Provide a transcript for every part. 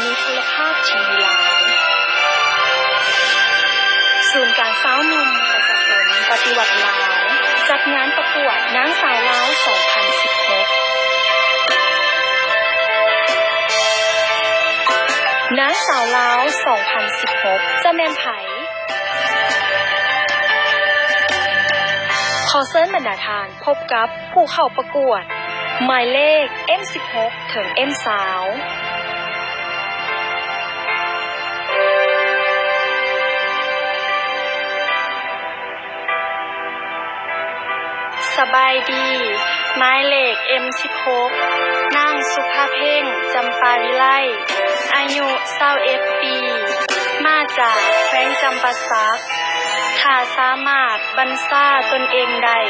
ມີໂທລະພາບທີວີລາວ. ສູນກາງຊາວໜຸ່ມປະຊາຊົນປະຕິວັດລາວ ຈັດງານປະກວດນາງສາວລາວສອງພັນສິບຫົກ. ນາງສາວລາວສອງພັນສິບຫົກ ຈະແມ່ນໃຜ? ຂໍເຊີນບັນດາທ່ານ ພົບກັບຜູ້ເຂົ້າປະກວດ ໝາຍເລກ ເອັມສິບຫົກ ເຖິງ ເອັມຊາວ. ສະບາຍດີ, ໝາຍເລກ ເອັມສິບຫົກ ນາງ ສຸພາເພັງ ຈຳປາວິໄລ, ອາຍຸ ຊາວເອັດປີ, ມາຈາກແຂວງຈຳປາສັກ. ຖ້າສາມາດບັນຊາຕົນເອງໄດ້,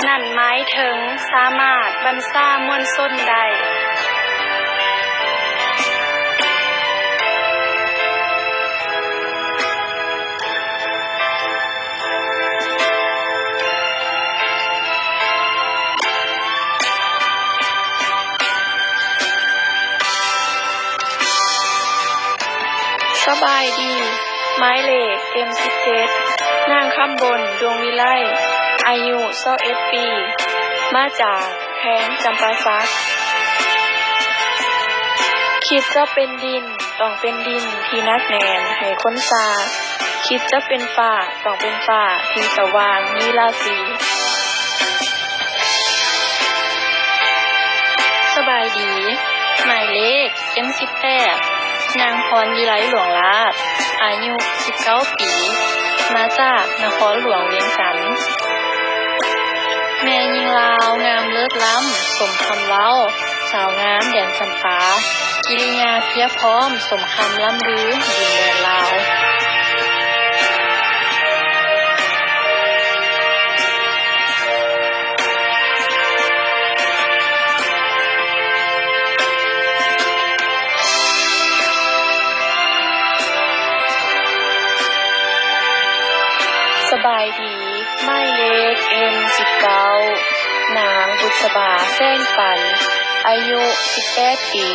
ນັ້ນໝາຍເຖິງສາມາດບັນຊາມວນຊົນໄດ້. ສະບາຍດີ, ໝາຍເລກ ເອັມສິບເຈັດ ນາງ ຄຳບົນ ດວງວິໄລ, ອາຍຸ ຊາວເອັດປີ, ມາຈາກແຂວງຈຳປາສັກ. ຄິດຈະເປັນດິນ ຕ້ອງເປັນດິນທີ່ໜັກແໜ້ນໃຫ້ຄົນສ້າງ, ຄິດຈະເປັນຟ້າ ຕ້ອງເປັນຟ້າທີ່ສະຫວ່າງມີລາສີ. ສະບາຍດີ, ໝາຍເລກ ເອັມສິບແປດ ນາງ ພອນວິໄລ ຫຼວງລາດ, ອາຍຸ ສິບເກົ້າປີ, ມາຈາກນະຄອນຫຼວງວຽງຈັນ. ແມ່ຍິງລາວງາມເລີດລ້ຳ ສົມຄຳເວົ້າ, ສາວງາມແດນຈຳປາ, ກິລິຍາພຽບພ້ອມ ສົມຄຳລ່ຳລືດິນແດນລາວ. ສະບາຍດີ, ໝາຍເລກ ເອັມສິບເກົ້າ ນາງ ບຸດສະບາ ແສງຝັນ, ອາຍຸ ສິບແປດປີ,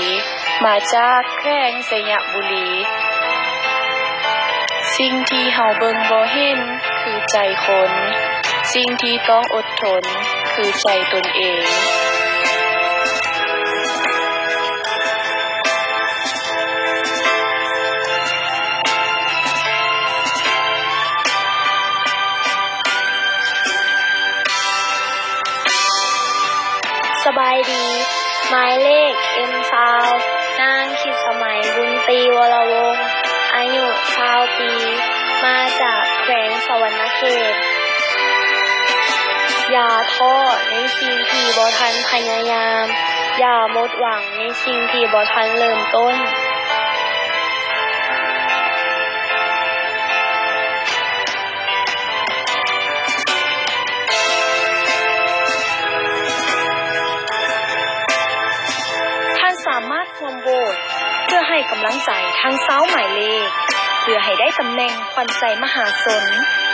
ມາຈາກແຂວງໄຊຍະບູລີ. ສິ່ງທີ່ເຮົາເບິ່ງບໍ່ເຫັນຄືໃຈຄົນ, ສິ່ງທີ່ຕ້ອງອົດທົນຄືໃຈຕົນເອງ. ສະບາຍດີ, ໝາຍເລກ ເອັມຊາວ ນາງ ທິດສະໄໝ ບຸນຕີ ວໍລະວົງ, ອາຍຸ ຊາວປີ, ມາຈາກແຂວງສະຫວັນນະເຂດ. ຢ່າທໍ້ໃນສິ່ງທີ່ບໍ່ທັນພະຍາຍາມ, ຢ່າໝົດຫວັງໃນສິ່ງທີ່ບໍ່ທັນເລີ່ມຕົ້ນ. ທ່ານສາມາດຮ່ວມໂຫວດເພື່ອໃຫ້ກຳລັງໃຈທັງຊາວໝາຍເລກ ເພື່ອໃຫ້ໄດ້ຕຳແໜ່ງຂວັນໃຈມະຫາຊົນ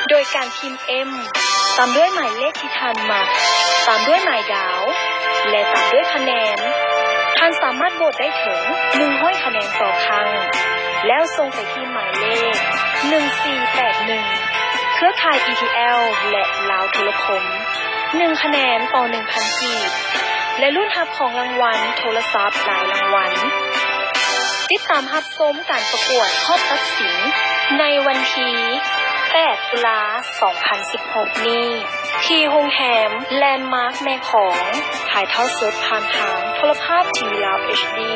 ໂດຍການພິມ M ຕາມດ້ວຍໝາຍເລກທີ່ທ່ານມັກ, ຕາມດ້ວຍໝາຍດາວ ແລະ ຕາມດ້ວຍຄະແນນ. ທ່ານສາມາດໂຫວດໄດ້ເຖິງ ໜຶ່ງຮ້ອຍຄະແນນຕໍ່ຄັ້ງ ແລ້ວສົ່ງໄປທີ່ໝາຍເລກ ໜຶ່ງສີ່ແປດໜຶ່ງ ເຄືອຂ່າຍ ETL ແລະ ລາວໂທລະຄົມ, ໜຶ່ງຄະແນນຕໍ່ໜຶ່ງພັນກີບ ແລະ ລຸ້ນຮັບຂອງລາງວັນໂທລະສັບຫຼາຍລາງວັນ. ຕິດຕາມຮັບ ຊົມການປະກວດຮອບຕັດສິນໃນວັນທີແປດ ຕຸລາ ສອງພັນສິບຫົກນີ້ ທີ່ໂຮງແຮມແລນມາກແມ່ຂອງ ຖ່າຍທອດສົດຜ່ານທາງໂທລະພາບທີວີລາວ HD.